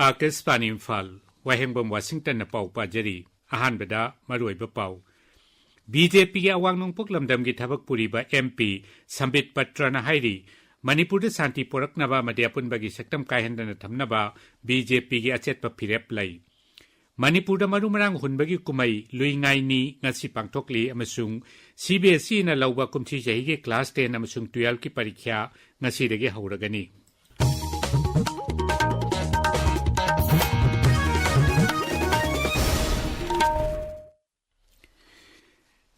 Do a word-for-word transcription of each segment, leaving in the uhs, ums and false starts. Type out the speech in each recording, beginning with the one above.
ꯑꯥꯀꯥꯁꯕꯥꯅꯤ ꯏꯝꯐꯥꯜ, ꯋꯥꯍꯦꯡꯕꯝ ꯋꯥꯁꯤꯡꯇꯟꯅ ꯄꯥꯎ ꯄꯥꯖꯔꯤ꯫ ꯑꯍꯥꯟꯕꯗ ꯃꯔꯨꯑꯣꯏꯕ ꯄꯥꯎ꯫ ꯕꯤ ꯖꯦ ꯄꯤꯒꯤ ꯑꯋꯥꯡ ꯅꯣꯡꯄꯣꯛ ꯂꯝꯗꯝꯒꯤ ꯊꯕꯛ ꯄꯨꯔꯤꯕ ꯑꯦꯝ ꯄꯤ ꯁꯝꯕꯤꯠ ꯄꯇ꯭ꯔꯅ ꯍꯥꯏꯔꯤ, ꯃꯅꯤꯄꯨꯔꯗ ꯁꯥꯟꯇꯤ ꯄꯣꯔꯛꯅꯕ ꯑꯃꯗꯤ ꯑꯄꯨꯟꯕꯒꯤ ꯁꯛꯇꯝ ꯀꯥꯏꯍꯟꯗꯅ ꯊꯝꯅꯕ ꯕꯤ ꯖꯦ ꯄꯤꯒꯤ ꯑꯆꯦꯠꯄ ꯐꯤꯔꯦꯞ ꯂꯩ꯫ ꯃꯅꯤꯄꯨꯔꯗ ꯃꯔꯨ ꯃꯔꯥꯡ ꯍꯨꯟꯕꯒꯤ ꯀꯨꯝꯍꯩ ꯂꯨꯏꯉꯥꯏꯅꯤ ꯉꯁꯤ ꯄꯥꯡꯊꯣꯛꯂꯤ ꯑꯃꯁꯨꯡ ꯁꯤ ꯕꯤ ꯑꯦꯁ ꯏꯅ ꯂꯧꯕ ꯀꯨꯝꯁꯤ ꯆꯍꯤꯒꯤ ꯀ꯭ꯂꯥꯁ ꯇꯦꯟ ꯑꯃꯁꯨꯡ ꯇꯨꯌꯦꯜꯐꯀꯤ ꯄꯔꯤꯈ꯭ꯌꯥ ꯉꯁꯤꯗꯒꯤ ꯍꯧꯔꯒꯅꯤ꯫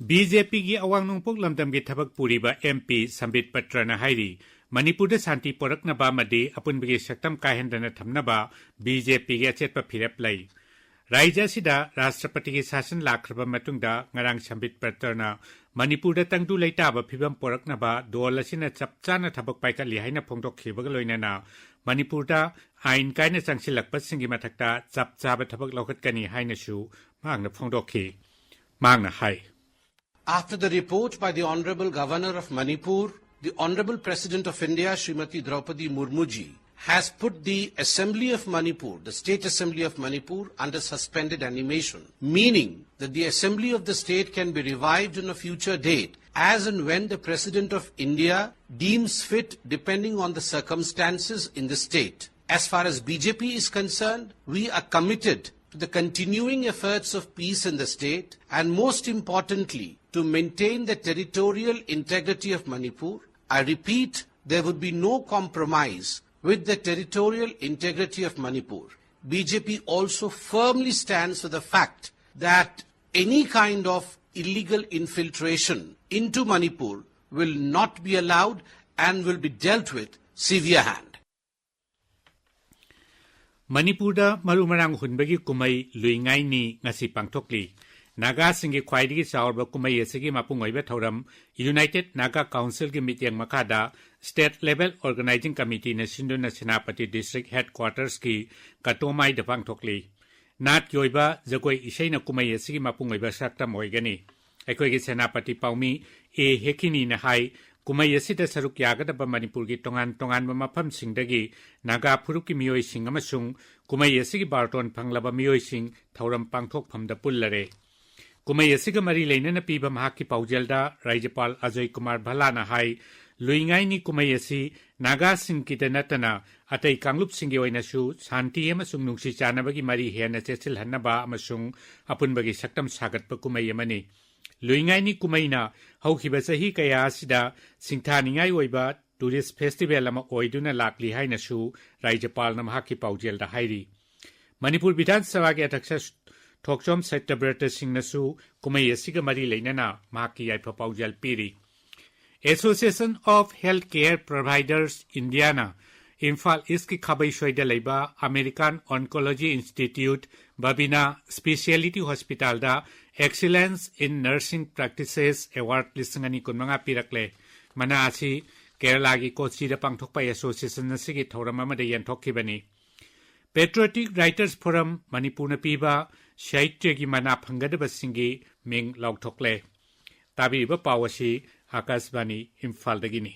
ꯕꯤ ꯖꯦ ꯄꯤꯒꯤ ꯑꯋꯥꯡ ꯅꯣꯡꯄꯣꯛ ꯂꯝꯗꯝꯒꯤ ꯊꯕꯛ ꯄꯨꯔꯤꯕ ꯑꯦꯝ ꯄꯤ ꯁꯝꯕꯤꯠ ꯄꯇ꯭ꯔꯅ ꯍꯥꯏꯔꯤ, ꯃꯅꯤꯄꯨꯔꯗ ꯁꯥꯟꯇꯤ ꯄꯣꯔꯛꯅꯕ ꯑꯃꯗꯤ ꯑꯄꯨꯟꯕꯒꯤ ꯁꯛꯇꯝ ꯀꯥꯏꯍꯟꯗꯅ ꯊꯝꯅꯕ ꯕꯤ ꯖꯦ ꯄꯤꯒꯤ ꯑꯆꯦꯠꯄ ꯐꯤꯔꯦꯞ ꯂꯩ꯫ ꯔꯥꯖ꯭ꯌ ꯑꯁꯤꯗ ꯔꯥꯁꯇ꯭ꯔꯄꯇꯤꯒꯤ ꯁꯥꯁꯟ ꯂꯥꯛꯈ꯭ꯔꯕ ꯃꯇꯨꯡꯗ ꯉꯔꯥꯡ ꯁꯝꯕꯤꯠ ꯄꯇ꯭ꯔꯅ ꯃꯅꯤꯄꯨꯔꯗ ꯇꯪꯗꯨ ꯂꯩꯇꯥꯕ ꯐꯤꯕꯝ ꯄꯣꯔꯛꯅꯕ ꯗꯣꯜ ꯑꯁꯤꯅ ꯆꯞ ꯆꯥꯅ ꯊꯕꯛ ꯄꯥꯏꯈꯠꯂꯤ ꯍꯥꯏꯅ ꯐꯣꯡꯗꯣꯛꯈꯤꯕꯒ ꯂꯣꯏꯅꯅ ꯃꯅꯤꯄꯨꯔꯗ ꯑꯥꯏꯟ ꯀꯥꯏꯅ ꯆꯪꯁꯤꯜꯂꯛꯄꯁꯤꯡꯒꯤ ꯃꯊꯛꯇ ꯆꯞ ꯆꯥꯕ ꯊꯕꯛ ꯂꯧꯈꯠꯀꯅꯤ ꯍꯥꯏꯅꯁꯨ ꯃꯍꯥꯛꯅ ꯐꯣꯡꯗꯣꯛꯈꯤ꯫ ꯃꯍꯥꯛꯅ ꯍꯥꯏ꯫ After the report by the Honorable Governor of Manipur, the Honorable President of India, Srimati Draupadi Murmuji, has put the Assembly of Manipur, the State Assembly of Manipur, under suspended animation, meaning that the Assembly of the state can be revived on a future date as and when the President of India deems fit, depending on the circumstances in the state. As far as B J P is concerned, we are committed to the continuing efforts of peace in the state and, most importantly, to maintain the territorial integrity of Manipur. I repeat, there would be no compromise with the territorial integrity of Manipur. B J P also firmly stands for the fact that any kind of illegal infiltration into Manipur will not be allowed and will be dealt with severe hand. ꯃꯅꯤꯄꯨꯔꯗ ꯃꯔꯨ ꯃꯔꯥꯡ ꯍꯨꯟꯕꯒꯤ ꯀꯨꯝꯍꯩ ꯂꯨꯏꯉꯥꯏꯅꯤ ꯉꯁꯤ ꯄꯥꯡꯊꯣꯛꯂꯤ꯫ ꯅꯥꯒꯥꯁꯤꯡꯒꯤ ꯈ꯭ꯋꯥꯏꯗꯒꯤ ꯆꯥꯎꯔꯕ ꯀꯨꯝꯍꯩ ꯑꯁꯤꯒꯤ ꯃꯄꯨꯡ ꯑꯣꯏꯕ ꯊꯧꯔꯝ ꯌꯨꯅꯥꯏꯇꯦꯗ ꯅꯥꯒꯥ ꯀꯥꯎꯟꯁꯤꯜꯒꯤ ꯃꯤꯠꯌꯦꯡ ꯃꯈꯥꯗ ꯁ꯭ꯇꯦꯠ ꯂꯦꯚꯦꯜ ꯑꯣꯔꯒꯅꯥꯏꯖꯤꯡ ꯀꯃꯤꯇꯤꯅ ꯁꯤꯟꯗꯨꯅ ꯁꯦꯅꯥꯄꯇꯤ ꯗꯤꯁꯇ꯭ꯔꯤꯛ ꯍꯦꯗꯀ꯭ꯋꯥꯇꯔꯁꯀꯤ ꯀꯇꯣꯃꯥꯏꯗ ꯄꯥꯡꯊꯣꯛꯂꯤ꯫ ꯅꯥꯠꯀꯤ ꯑꯣꯏꯕ ꯖꯒꯣꯏ ꯏꯁꯩꯅ ꯀꯨꯝꯍꯩ ꯑꯁꯤꯒꯤ ꯃꯄꯨꯡ ꯑꯣꯏꯕ ꯁꯛꯇꯝ ꯑꯣꯏꯒꯅꯤ꯫ ꯑꯩꯈꯣꯏꯒꯤ ꯁꯦꯅꯥꯄꯇꯤ ꯄꯥꯎꯃꯤ ꯑꯦ ꯍꯦꯈꯤꯅꯤꯅ ꯍꯥꯏ, ꯀꯨꯝꯍꯩ ꯑꯁꯤꯗ ꯁꯔꯨꯛ ꯌꯥꯒꯗꯕ ꯃꯅꯤꯄꯨꯔꯒꯤ ꯇꯣꯉꯥꯟ ꯇꯣꯉꯥꯟꯕ ꯃꯐꯝꯁꯤꯡꯗꯒꯤ ꯅꯥꯒꯥ ꯐꯨꯔꯨꯞꯀꯤ ꯃꯤꯑꯣꯏꯁꯤꯡ ꯑꯃꯁꯨꯡ ꯀꯨꯝꯍꯩ ꯑꯁꯤꯒꯤ ꯕꯥꯔꯇꯣꯟ ꯐꯪꯂꯕ ꯃꯤꯑꯣꯏꯁꯤꯡ ꯊꯧꯔꯝ ꯄꯥꯡꯊꯣꯛꯐꯝꯗ ꯄꯨꯜꯂꯔꯦ꯫ ꯀꯨꯝꯍꯩ ꯑꯁꯤꯒ ꯃꯔꯤ ꯂꯩꯅꯅ ꯄꯤꯕ ꯃꯍꯥꯛꯀꯤ ꯄꯥꯎꯖꯦꯜꯗ ꯔꯥꯖ꯭ꯌꯄꯥꯜ ꯑꯖꯣꯏ ꯀꯨꯃꯥꯔ ꯚꯜꯂꯥꯅ ꯍꯥꯏ, ꯂꯨꯏꯉꯥꯏꯅꯤ ꯀꯨꯝꯍꯩ ꯑꯁꯤ ꯅꯥꯒꯥꯁꯤꯡꯒꯤꯗ ꯅꯠꯇꯅ ꯑꯇꯩ ꯀꯥꯡꯂꯨꯞꯁꯤꯡꯒꯤ ꯑꯣꯏꯅꯁꯨ ꯁꯥꯟꯇꯤ ꯑꯃꯁꯨꯡ ꯅꯨꯡꯁꯤ ꯆꯥꯟꯅꯕꯒꯤ ꯃꯔꯤ ꯍꯦꯟꯅ ꯆꯦꯠꯁꯤꯜꯍꯟꯅꯕ ꯑꯃꯁꯨꯡ ꯑꯄꯨꯟꯕꯒꯤ ꯁꯛꯇꯝ ꯁꯥꯒꯠꯄ ꯀꯨꯝꯍꯩ ꯑꯃꯅꯤ꯫ ꯂꯨꯏꯉꯥꯏꯅꯤ ꯀꯨꯝꯍꯩꯅ ꯍꯧꯈꯤꯕ ꯆꯍꯤ ꯀꯌꯥ ꯑꯁꯤꯗ ꯁꯤꯡꯊꯥꯅꯤꯡꯉꯥꯏ ꯑꯣꯏꯕ tourist festival ꯑꯃ ꯑꯣꯏꯗꯨꯅ ꯂꯥꯛꯂꯤ ꯍꯥꯏꯅꯁꯨ ꯔꯥꯖ꯭ꯌꯄꯥꯜꯅ ꯃꯍꯥꯛꯀꯤ ꯄꯥꯎꯖꯦꯜꯗ ꯍꯥꯏꯔꯤ꯫ ꯃꯅꯤꯄꯨꯔ ꯕꯤꯙꯥꯟ ꯁꯚꯥꯒꯤ ꯑꯗ꯭ꯌꯛꯁ ꯊꯣꯛꯆꯣꯝ ꯁꯇ꯭ꯌꯕ꯭ꯔꯇ ꯁꯤꯡꯅꯁꯨ ꯀꯨꯝꯍꯩ ꯑꯁꯤꯒ ꯃꯔꯤ ꯂꯩꯅꯅ ꯃꯍꯥꯛꯀꯤ ꯌꯥꯏꯐ ꯄꯥꯎꯖꯦꯜ ꯄꯤꯔꯤ꯫ Association of Healthcare Providers Indiaꯅ Imphal ꯏꯁꯀꯤ ꯈꯥꯕꯩ ꯁꯣꯏꯗ ꯂꯩꯕ American Oncology Institute Babina Speciality Hospitalꯗ Excellence in Nursing Practices Award ꯂꯤꯁꯤꯡ ꯑꯅꯤ ꯀꯨꯟꯃꯉꯥ ꯄꯤꯔꯛꯂꯦ꯫ ꯃꯅꯥ ꯑꯁꯤ ꯀꯦꯔꯂꯥꯒꯤ ꯀꯣꯆꯤꯗ ꯄꯥꯡꯊꯣꯛꯄ association ꯑꯁꯤꯒꯤ ꯊꯧꯔꯝ ꯑꯃꯗ ꯌꯦꯟꯊꯣꯛꯈꯤꯕꯅꯤ꯫ Patriotic Writers Forum ꯃꯅꯤꯄꯨꯔꯅ ꯄꯤꯕ ꯁꯥꯍꯤꯇ꯭ꯌꯒꯤ ꯃꯅꯥ ꯐꯪꯒꯗꯕꯁꯤꯡꯒꯤ ꯃꯤꯡ ꯂꯥꯎꯊꯣꯛꯂꯦ꯫ ꯇꯥꯕꯤꯔꯤꯕ ꯄꯥꯎ ꯑꯁꯤ ꯑꯥꯀꯥꯁꯕꯥꯅꯤ ꯏꯝꯐꯥꯜꯗꯒꯤꯅꯤ꯫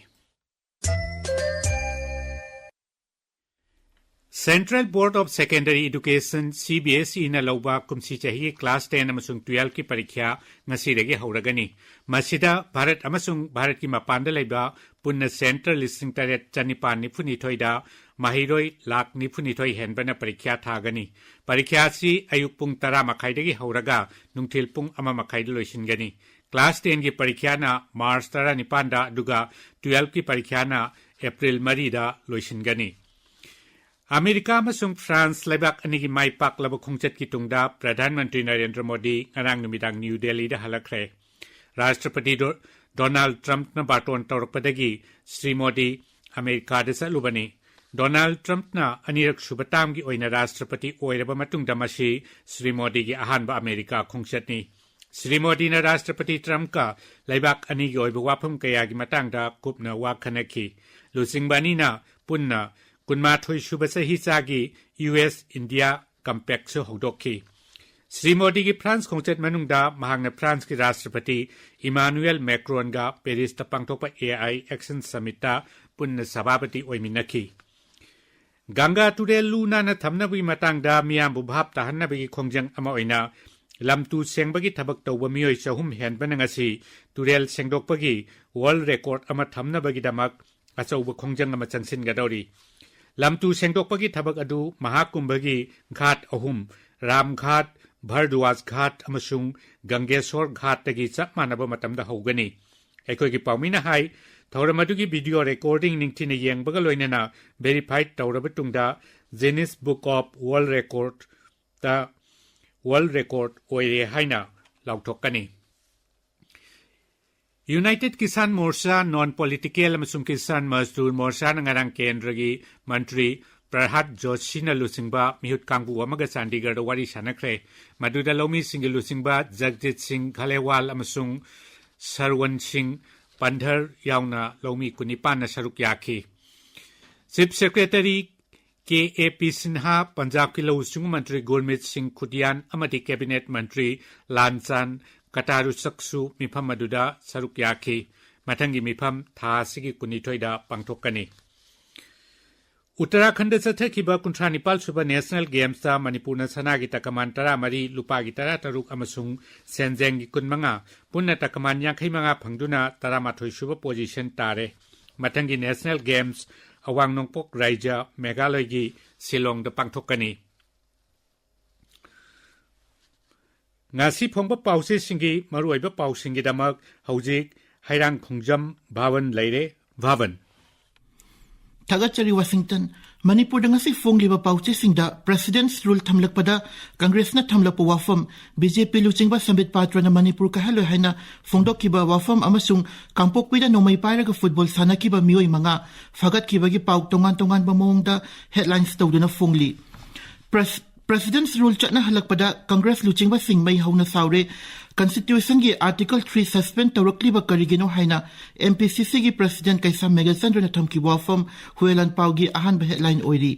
Central Board of Secondary Education, CBSEꯅ ꯂꯧꯕ ꯀꯨꯝꯁꯤ ꯆꯍꯤꯒꯤ class ten ꯑꯃꯁꯨꯡ twelveꯀꯤ ꯄꯔꯤꯈ꯭ꯌꯥ ꯉꯁꯤꯗꯒꯤ ꯍꯧꯔꯒꯅꯤ꯫ ꯃꯁꯤꯗ ꯚꯥꯔꯠ ꯑꯃꯁꯨꯡ ꯚꯥꯔꯠꯀꯤ ꯃꯄꯥꯟꯗ ꯂꯩꯕ ꯄꯨꯟꯅ center ꯂꯤꯁꯤꯡ ꯇꯔꯦꯠ ꯆꯅꯤꯄꯥꯟ ꯅꯤꯐꯨꯅꯤꯊꯣꯏꯗ ꯃꯍꯩꯔꯣꯏ ꯂꯥꯈ ꯅꯤꯐꯨꯅꯤꯊꯣꯏ ꯍꯦꯟꯕꯅ ꯄꯔꯤꯈ꯭ꯌꯥ ꯊꯥꯒꯅꯤ꯫ ꯄꯔꯤꯈ꯭ꯌꯥ ꯑꯁꯤ ꯑꯌꯨꯛ ꯄꯨꯡ ꯇꯔꯥ ꯃꯈꯥꯏꯗꯒꯤ ꯍꯧꯔꯒ ꯅꯨꯡꯊꯤꯜ ꯄꯨꯡ ꯑꯃ ꯃꯈꯥꯏꯗ ꯂꯣꯏꯁꯤꯟꯒꯅꯤ꯫ Class tenꯒꯤ ꯄꯔꯤꯈ꯭ꯌꯥꯅ March ꯇꯔꯥꯅꯤꯄꯥꯟꯗ, ꯑꯗꯨꯒ twelveꯀꯤ ꯄꯔꯤꯈ꯭ꯌꯥꯅ April ꯃꯔꯤꯗ ꯂꯣꯏꯁꯤꯟꯒꯅꯤ꯫ ꯑꯃꯦꯔꯤꯀꯥ ꯑꯃꯁꯨꯡ ꯐ꯭ꯔꯥꯟꯁ ꯂꯩꯕꯥꯛ ꯑꯅꯤꯒꯤ ꯃꯥꯏ ꯄꯥꯛꯂꯕ ꯈꯣꯡꯆꯠꯀꯤ ꯇꯨꯡꯗ ꯄ꯭ꯔꯙꯥꯟ ꯃꯟꯇ꯭ꯔꯤ ꯅꯔꯦꯟꯗ꯭ꯔ ꯃꯣꯗꯤ ꯉꯔꯥꯡ ꯅꯨꯃꯤꯗꯥꯡ ꯅ꯭ꯌꯨ ꯗꯦꯜꯂꯤꯗ ꯍꯜꯂꯛꯈ꯭ꯔꯦ꯫ ꯔꯥꯁꯇ꯭ꯔꯄꯇꯤ ꯗꯣ-, ꯗꯣꯅꯥꯜꯗ ꯇ꯭ꯔꯝꯞꯅ ꯕꯥꯔꯇꯣꯟ ꯇꯧꯔꯛꯄꯗꯒꯤ ꯁ꯭ꯔꯤ ꯃꯣꯗꯤ ꯑꯃꯦꯔꯤꯀꯥꯗ ꯆꯠꯂꯨꯕꯅꯤ꯫ ꯗꯣꯅꯥꯜꯗ ꯇ꯭ꯔꯝꯞꯅ ꯑꯅꯤꯔꯛ ꯁꯨꯕ termꯒꯤ ꯑꯣꯏꯅ ꯔꯥꯁꯇ꯭ꯔꯄꯇꯤ ꯑꯣꯏꯔꯕ ꯃꯇꯨꯡꯗ ꯃꯁꯤ ꯁ꯭ꯔꯤ ꯃꯣꯗꯤꯒꯤ ꯑꯍꯥꯟꯕ ꯑꯃꯦꯔꯤꯀꯥ ꯈꯣꯡꯆꯠꯅꯤ꯫ ꯁ꯭ꯔꯤ ꯃꯣꯗꯤꯅ ꯔꯥꯁꯇ꯭ꯔꯄꯇꯤ ꯇ꯭ꯔꯝꯞꯀ ꯂꯩꯕꯥꯛ ꯑꯅꯤꯒꯤ ꯑꯣꯏꯕ ꯋꯥꯐꯝ ꯀꯌꯥꯒꯤ ꯃꯇꯥꯡꯗ ꯀꯨꯞꯅ ꯋꯥ ꯈꯟꯅꯈꯤ꯫ ꯂꯨꯆꯤꯡꯕ ꯑꯅꯤꯅ ꯄꯨꯟꯅ ꯀꯨꯟꯃꯥꯊꯣꯏ ꯁꯨꯕ ꯆꯍꯤ ꯆꯥꯒꯤ ꯌꯨ ꯑꯦꯁ ꯏꯟꯗꯤꯌꯥ Compactꯁꯨ ꯍꯧꯗꯣꯛꯈꯤ꯫ ꯁ꯭ꯔꯤ ꯃꯣꯗꯤꯒꯤ ꯐ꯭ꯔꯥꯟꯁ ꯈꯣꯡꯆꯠ ꯃꯅꯨꯡꯗ ꯃꯍꯥꯛꯅ ꯐ꯭ꯔꯥꯟꯁꯀꯤ ꯔꯥꯁꯇ꯭ꯔꯄꯇꯤ ꯏꯃꯥꯅꯨꯑꯦꯜ ꯃꯦꯀ꯭ꯔꯣꯟꯒ ꯄꯦꯔꯤꯁꯇ ꯄꯥꯡꯊꯣꯛꯄ ꯑꯦ ꯑꯥꯏ ꯑꯦꯛꯁꯟ ꯁꯃꯤꯠꯇ ꯄꯨꯟꯅ ꯁꯚꯥꯄꯇꯤ ꯑꯣꯏꯃꯤꯟꯅꯈꯤ꯫ ꯒꯪꯒꯥ ꯇꯨꯔꯦꯜ ꯂꯨ ꯅꯥꯟꯅ ꯊꯝꯅꯕꯒꯤ ꯃꯇꯥꯡꯗ ꯃꯤꯌꯥꯝꯕꯨ ꯚꯥꯞ ꯇꯥꯍꯟꯅꯕꯒꯤ ꯈꯣꯡꯖꯪ ꯑꯃ ꯑꯣꯏꯅ ꯂꯝꯇꯨ ꯁꯦꯡꯕꯒꯤ ꯊꯕꯛ ꯇꯧꯕ ꯃꯤꯑꯣꯏ ꯆꯍꯨꯝ ꯍꯦꯟꯕꯅ ꯉꯁꯤ ꯇꯨꯔꯦꯜ ꯁꯦꯡꯗꯣꯛꯄꯒꯤ ꯋꯥꯔꯜꯗ ꯔꯦꯀꯣꯔꯗ ꯑꯃ ꯊꯝꯅꯕꯒꯤꯗꯃꯛ ꯑꯆꯧꯕ ꯈꯣꯡꯖꯪ ꯑꯃ ꯆꯪꯁꯤꯟꯒꯗꯧꯔꯤ꯫ ꯂꯝꯇꯨ ꯁꯦꯡꯗꯣꯛꯄꯒꯤ ꯊꯕꯛ ꯑꯗꯨ ꯃꯍꯥꯀꯨꯝꯚꯒꯤ ꯘꯥꯠ ꯑꯍꯨꯝ, ꯔꯥꯝꯘꯥꯠ, ꯚꯔꯗ꯭ꯋꯥꯖ ꯘꯥꯠ ꯑꯃꯁꯨꯡ ꯒꯪꯒꯦꯁꯣꯔ ꯘꯥꯠꯇꯒꯤ ꯆꯞ ꯃꯥꯟꯅꯕ ꯃꯇꯝꯗ ꯍꯧꯒꯅꯤ꯫ ꯑꯩꯈꯣꯏꯒꯤ ꯄꯥꯎꯃꯤꯅ ꯍꯥꯏ, ꯊꯧꯔꯝ ꯑꯗꯨꯒꯤ ꯚꯤꯗꯤꯑꯣ ꯔꯦꯀꯣꯔꯗꯤꯡ ꯅꯤꯡꯊꯤꯅ ꯌꯦꯡꯕꯒ ꯂꯣꯏꯅꯅ ꯚꯦꯔꯤꯐꯥꯏ ꯇꯧꯔꯕ ꯇꯨꯡꯗ Guinness Book of World Recordꯇ ꯋꯥꯔꯜꯗ ꯔꯦꯀꯣꯔꯗ ꯑꯣꯏꯔꯦ ꯍꯥꯏꯅ ꯂꯥꯎꯊꯣꯛꯀꯅꯤ꯫ United Kisan Morcha, non political ꯑꯃꯁꯨꯡ ꯀꯤꯁꯥꯟ ꯃꯖꯗꯨꯔ ꯃꯣꯔꯆꯥꯅ ꯉꯔꯥꯡ ꯀꯦꯟꯗ꯭ꯔꯒꯤ ꯃꯟꯇ꯭ꯔꯤ ꯄ꯭ꯔꯍꯥꯗ ꯖꯣꯁꯤꯅ ꯂꯨꯆꯤꯡꯕ ꯃꯤꯍꯨꯠ ꯀꯥꯡꯕꯨ ꯑꯃꯒ ꯆꯥꯟꯗꯤꯒꯔꯗ ꯋꯥꯔꯤ ꯁꯥꯟꯅꯈ꯭ꯔꯦ꯫ ꯃꯗꯨꯗ ꯂꯧꯃꯤꯁꯤꯡꯒꯤ ꯂꯨꯆꯤꯡꯕ ꯖꯒꯖꯤꯠ ꯁꯤꯡ ꯘꯂꯦꯋꯥꯜ ꯑꯃꯁꯨꯡ ꯁꯔꯋꯟ ꯁꯤꯡ ꯄꯟꯙꯔ ꯌꯥꯎꯅ ꯂꯧꯃꯤ ꯀꯨꯟꯅꯤꯄꯥꯟꯅ ꯁꯔꯨꯛ ꯌꯥꯈꯤ꯫ ꯆꯤꯐ ꯁꯦꯀ꯭ꯔꯦꯇꯔꯤ ꯀꯦ ꯑꯦ ꯄꯤ ꯁꯤꯟꯍꯥ, ꯄꯟꯖꯥꯕꯀꯤ ꯂꯧꯎ ꯁꯤꯡꯎ ꯃꯟꯇ꯭ꯔꯤ ꯒꯨꯔꯃꯤꯠ ꯁꯤꯡ ꯈꯨꯗꯤꯌꯥꯟ ꯑꯃꯗꯤ ꯀꯦꯕꯤꯅꯦꯠ ꯃꯟꯇ꯭ꯔꯤ ꯂꯥꯟꯆꯥꯟ ꯀꯇꯥꯔꯨꯁꯛꯁꯨ ꯃꯤꯐꯝ ꯑꯗꯨꯗ ꯁꯔꯨꯛ ꯌꯥꯈꯤ꯫ ꯃꯊꯪꯒꯤ ꯃꯤꯐꯝ ꯊꯥ ꯑꯁꯤꯒꯤ ꯀꯨꯟꯅꯤꯊꯣꯏꯗ ꯄꯥꯡꯊꯣꯛꯀꯅꯤ꯫ ꯎꯠꯇꯔꯥꯈꯟꯗ ꯆꯠꯊꯈꯤꯕ ꯀꯨꯟꯊ꯭ꯔꯥ ꯅꯤꯄꯥꯜ ꯁꯨꯕ ꯅꯦꯁꯅꯦꯜ ꯒꯦꯝꯁꯇ ꯃꯅꯤꯄꯨꯔꯅ ꯁꯅꯥꯒꯤ ꯇꯀꯃꯥꯟ ꯇꯔꯥꯃꯔꯤ, ꯂꯨꯄꯥꯒꯤ ꯇꯔꯥꯇꯔꯨꯛ ꯑꯃꯁꯨꯡ ꯁꯦꯟꯖꯦꯡꯒꯤ ꯀꯨꯟꯃꯉꯥ, ꯄꯨꯟꯅ ꯇꯀꯃꯥꯟ ꯌꯥꯡꯈꯩ ꯃꯉꯥ ꯐꯪꯗꯨꯅ ꯇꯔꯥꯃꯥꯊꯣꯏ ꯁꯨꯕ ꯄꯣꯖꯤꯁꯟ ꯇꯥꯔꯦ꯫ ꯃꯊꯪꯒꯤ ꯅꯦꯁꯅꯦꯜ ꯒꯦꯝꯁ ꯑꯋꯥꯡ ꯅꯣꯡꯄꯣꯛ ꯔꯥꯏꯖ꯭ꯌ ꯃꯦꯘꯥꯂꯌꯒꯤ ꯁꯤꯂꯣꯡꯗ ꯄꯥꯡꯊꯣꯛꯀꯅꯤ꯫ ꯉꯁꯤ ꯐꯣꯡꯕ ꯄꯥꯎꯆꯦꯁꯤꯡꯒꯤ ꯃꯔꯨꯑꯣꯏꯕ ꯄꯥꯎꯁꯤꯡꯒꯤꯗꯃꯛ ꯍꯧꯖꯤꯛ ꯍꯩꯔꯥꯡ ꯈꯣꯡꯖꯝ ꯚꯥꯕꯟ ꯂꯩꯔꯦ꯫ ꯚꯥꯕꯟ꯫ ꯊꯥꯒꯠꯆꯔꯤ ꯋꯥꯁꯤꯡꯇꯟ꯫ ꯃꯅꯤꯄꯨꯔꯗ ꯉꯁꯤ ꯐꯣꯡꯂꯤꯕ ꯄꯥꯎꯆꯦꯁꯤꯡꯗ ꯄ꯭ꯔꯦꯁꯤꯗꯦꯟꯠꯁ ꯔꯨꯜ ꯊꯝꯂꯛꯄꯗ ꯀꯪꯒ꯭ꯔꯦꯁꯅ ꯊꯝꯂꯛꯄ ꯋꯥꯐꯝ, ꯕꯤ ꯖꯦ ꯄꯤ ꯂꯨꯆꯤꯡꯕ ꯁꯝꯕꯤꯠ ꯄꯥꯇ꯭ꯔꯅ ꯃꯅꯤꯄꯨꯔ ꯀꯥꯏꯍꯜꯂꯣꯏ ꯍꯥꯏꯅ ꯐꯣꯡꯗꯣꯛꯈꯤꯕ ꯋꯥꯐꯝ ꯑꯃꯁꯨꯡ ꯀꯥꯡꯄꯣꯛꯄꯤꯗ ꯅꯣꯡꯃꯩ ꯄꯥꯏꯔꯒ ꯐꯨꯠꯕꯣꯜ ꯁꯥꯟꯅꯈꯤꯕ ꯃꯤꯑꯣꯏ ꯃꯉꯥ ꯐꯥꯒꯠꯈꯤꯕꯒꯤ ꯄꯥꯎ ꯇꯣꯉꯥꯟ ꯇꯣꯉꯥꯟꯕ ꯃꯑꯣꯡꯗ ꯍꯦꯗꯂꯥꯏꯟꯁ ꯇꯧꯗꯨꯅ ꯐꯣꯡꯂꯤ꯫ ꯄ꯭ꯔꯦꯁ-, ꯄ꯭ꯔꯦꯁꯤꯗꯦꯟꯠꯁ ꯔꯨꯜ ꯆꯠꯅꯍꯜꯂꯛꯄꯗ ꯀꯪꯒ꯭ꯔꯦꯁ ꯂꯨꯆꯤꯡꯕꯁꯤꯡ ꯃꯩ ꯍꯧꯅ ꯁꯥꯎꯔꯦ꯫ ꯀꯟꯁꯇꯤꯇ꯭ꯌꯨꯁꯟꯒꯤ ꯑꯥꯔꯇꯤꯀꯜ ꯊ꯭ꯔꯤ ꯁꯁꯄꯦꯟ ꯇꯧꯔꯛꯂꯤꯕ ꯀꯔꯤꯒꯤꯅꯣ ꯍꯥꯏꯅ ꯑꯦꯝ ꯄꯤ ꯁꯤ ꯁꯤꯒꯤ ꯄ꯭ꯔꯦꯁꯤꯗꯦꯟꯠ ꯀꯩꯁꯥꯝ ꯃꯦꯘꯆꯟꯗ꯭ꯔꯅ ꯊꯝꯈꯤꯕ ꯋꯥꯐꯝ ꯍꯨꯋꯦꯂꯥꯟ ꯄꯥꯎꯒꯤ ꯑꯍꯥꯟꯕ ꯍꯦꯗꯂꯥꯏꯟ ꯑꯣꯏꯔꯤ꯫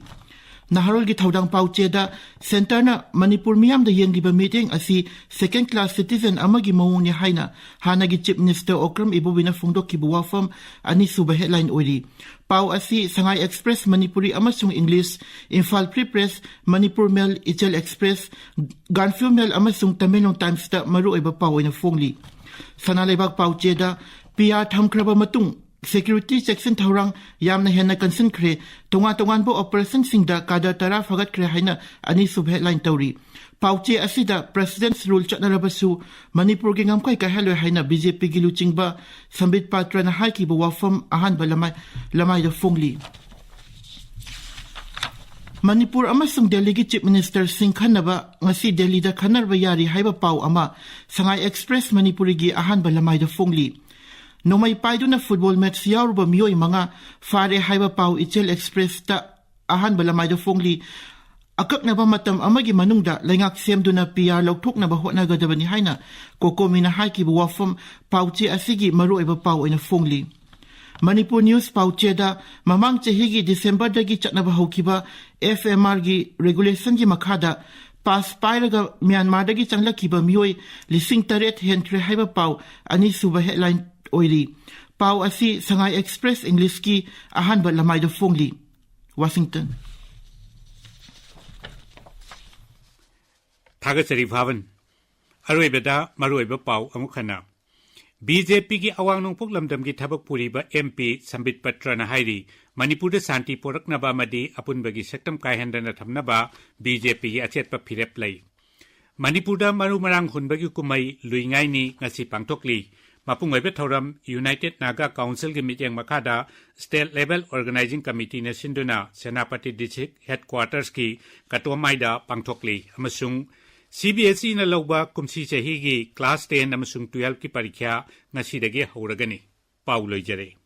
ꯅꯍꯥꯔꯣꯜꯒꯤ ꯊꯧꯗꯥꯡ ꯄꯥꯎꯆꯦꯗ ꯁꯦꯟꯇꯔꯅ ꯃꯅꯤꯄꯨꯔ ꯃꯤꯌꯥꯝꯗ ꯌꯦꯡꯂꯤꯕ ꯃꯤꯠꯌꯦꯡ ꯑꯁꯤ second class citizen ꯑꯃꯒꯤ ꯃꯑꯣꯡꯅꯤ ꯍꯥꯏꯅ ꯍꯥꯟꯅꯒꯤ Chief Minister ꯑꯣꯀ꯭ꯔꯝ ꯏꯕꯣꯕꯤꯅ ꯐꯣꯡꯗꯣꯛꯈꯤꯕ ꯋꯥꯐꯝ ꯑꯅꯤꯁꯨꯕ headline ꯑꯣꯏꯔꯤ꯫ ꯄꯥꯎ ꯑꯁꯤ ꯁꯉꯥꯏ Express ꯃꯅꯤꯄꯨꯔꯤ ꯑꯃꯁꯨꯡ English, Imphal Free Press, Manipur ꯃꯦꯜ, ꯏꯆꯦꯜ Express, ꯒꯥꯟꯐꯤꯜ ꯃꯦꯜ ꯑꯃꯁꯨꯡ ꯇꯃꯦꯡꯂꯣꯡ Timesꯇ ꯃꯔꯨꯑꯣꯏꯕ ꯄꯥꯎ ꯑꯣꯏꯅ ꯐꯣꯡꯂꯤ꯫ ꯁꯅꯥ ꯂꯩꯕꯥꯛ ꯄꯥꯎꯆꯦꯗ PR ꯊꯝꯈ꯭ꯔꯕ ꯃꯇꯨꯡ security ꯆꯦꯛꯁꯤꯟ ꯊꯧꯔꯥꯡ ꯌꯥꯝꯅ ꯍꯦꯟꯅ ꯀꯟꯁꯤꯟꯈ꯭ꯔꯦ꯫ ꯇꯣꯉꯥꯟ ꯇꯣꯉꯥꯟꯕ operationꯁꯤꯡꯗ cadre ꯇꯔꯥ ꯐꯒꯠꯈ꯭ꯔꯦ ꯍꯥꯏꯅ ꯑꯅꯤꯁꯨꯕ headline ꯇꯧꯔꯤ꯫ ꯄꯥꯎꯆꯦ ꯑꯁꯤꯗ President's Rule ꯆꯠꯅꯔꯕꯁꯨ ꯃꯅꯤꯄꯨꯔꯒꯤ ꯉꯝꯈꯩ ꯀꯥꯏꯍꯜꯂꯣꯏ ꯍꯥꯏꯅ BJPꯒꯤ ꯂꯨꯆꯤꯡꯕ ꯁꯝꯕꯤꯠ ꯄꯥꯇ꯭ꯔꯅ ꯍꯥꯏꯈꯤꯕ ꯋꯥꯐꯝ ꯑꯍꯥꯟꯕ ꯂꯃꯥꯏ-, ꯂꯃꯥꯏꯗ ꯐꯣꯡꯂꯤ꯫ ꯃꯅꯤꯄꯨꯔ ꯑꯃꯁꯨꯡ ꯗꯦꯜꯂꯤꯒꯤ Chief Ministerꯁꯤꯡ ꯈꯟꯅꯕ ꯉꯁꯤ ꯗꯦꯜꯂꯤꯗ ꯈꯟꯅꯕ ꯌꯥꯔꯤ ꯍꯥꯏꯕ ꯄꯥꯎ ꯑꯃ ꯁꯉꯥꯏ Express ꯃꯅꯤꯄꯨꯔꯤꯒꯤ ꯑꯍꯥꯟꯕ ꯂꯃꯥꯏꯗ ꯐꯣꯡꯂꯤ꯫ ꯅꯣꯡꯃꯩ ꯄꯥꯏꯗꯨꯅ football match ꯌꯥꯎꯔꯨꯕ ꯃꯤꯑꯣꯏ ꯃꯉꯥ ꯐꯥꯔꯦ ꯍꯥꯏꯕ ꯄꯥꯎ ꯏꯆꯦꯜ Expressꯇ ꯑꯍꯥꯟꯕ ꯂꯃꯥꯏꯗ ꯐꯣꯡꯂꯤ꯫ ꯑꯀꯛꯅꯕ ꯃꯇꯝ ꯑꯃꯒꯤ ꯃꯅꯨꯡꯗ ꯂꯩꯉꯥꯛ ꯁꯦꯝꯗꯨꯅ PR ꯂꯧꯊꯣꯛꯅꯕ ꯍꯣꯠꯅꯒꯗꯕꯅꯤ ꯍꯥꯏꯅ ꯀꯣꯀꯣꯃꯤꯅ ꯍꯥꯏꯈꯤꯕ ꯋꯥꯐꯝ ꯄꯥꯎꯆꯦ ꯑꯁꯤꯒꯤ ꯃꯔꯨꯑꯣꯏꯕ ꯄꯥꯎ ꯑꯣꯏꯅ ꯐꯣꯡꯂꯤ꯫ ꯃꯅꯤꯄꯨꯔ News ꯄꯥꯎꯆꯦꯗ ꯃꯃꯥꯡ ꯆꯍꯤꯒꯤ Decemberꯗꯒꯤ ꯆꯠꯅꯕ ꯍꯧꯈꯤꯕ FMRꯒꯤ regulationꯒꯤ ꯃꯈꯥꯗ pass ꯄꯥꯏꯔꯒ ꯃ꯭ꯌꯥꯟꯃꯥꯔꯗꯒꯤ ꯆꯪꯂꯛꯈꯤꯕ ꯃꯤꯑꯣꯏ ꯂꯤꯁꯤꯡ ꯇꯔꯦꯠ ꯍꯦꯟꯈ꯭ꯔꯦ ꯍꯥꯏꯕ ꯄꯥꯎ ꯑꯅꯤꯁꯨꯕ headline ꯑꯣꯏꯔꯤ꯫ ꯄꯥꯎ ꯑꯁꯤ ꯁꯉꯥꯏ Express Englishꯀꯤ ꯑꯍꯥꯟꯕ ꯂꯃꯥꯏꯗ ꯐꯣꯡꯂꯤ꯫ ꯋꯥꯁꯤꯡꯇꯟ꯫ ꯊꯥꯒꯠꯆꯔꯤ ꯚꯥꯕꯟ꯫ ꯑꯔꯣꯏꯕꯗ ꯃꯔꯨꯑꯣꯏꯕ ꯄꯥꯎ ꯑꯃꯨꯛ ꯍꯟꯅ꯫ BJPꯒꯤ ꯑꯋꯥꯡ ꯅꯣꯡꯄꯣꯛ ꯂꯝꯗꯝꯒꯤ ꯊꯕꯛ ꯄꯨꯔꯤꯕ MP ꯁꯝꯕꯤꯠ ꯄꯇ꯭ꯔꯅ ꯍꯥꯏꯔꯤ, ꯃꯅꯤꯄꯨꯔꯗ ꯁꯥꯟꯇꯤ ꯄꯣꯔꯛꯅꯕ ꯑꯃꯗꯤ ꯑꯄꯨꯟꯕꯒꯤ ꯁꯛꯇꯝ ꯀꯥꯏꯍꯟꯗꯅ ꯊꯝꯅꯕ BJPꯒꯤ ꯑꯆꯦꯠꯄ ꯐꯤꯔꯦꯞ ꯂꯩ꯫ ꯃꯅꯤꯄꯨꯔꯗ ꯃꯔꯨ ꯃꯔꯥꯡ ꯍꯨꯟꯕꯒꯤ ꯀꯨꯝꯍꯩ ꯂꯨꯏꯉꯥꯏꯅꯤ ꯉꯁꯤ ꯄꯥꯡꯊꯣꯛꯂꯤ꯫ ꯃꯄꯨꯡ ꯑꯣꯏꯕ ꯊꯧꯔꯝ United Naga Councilꯒꯤ ꯃꯤꯠꯌꯦꯡ ꯃꯈꯥꯗ State Level Organizing Committeeꯅ ꯁꯤꯟꯗꯨꯅ ꯁꯦꯅꯥꯄꯇꯤ District Headquartersꯀꯤ ꯀꯇꯣꯃꯥꯏꯗ ꯄꯥꯡꯊꯣꯛꯂꯤ ꯑꯃꯁꯨꯡ CBSEꯅ ꯂꯧꯕ ꯀꯨꯝꯁꯤ ꯆꯍꯤꯒꯤ class ten ꯑꯃꯁꯨꯡ twelveꯀꯤ ꯄꯔꯤꯈ꯭ꯌꯥ ꯉꯁꯤꯗꯒꯤ ꯍꯧꯔꯒꯅꯤ꯫ ꯄꯥꯎ ꯂꯣꯏꯖꯔꯦ꯫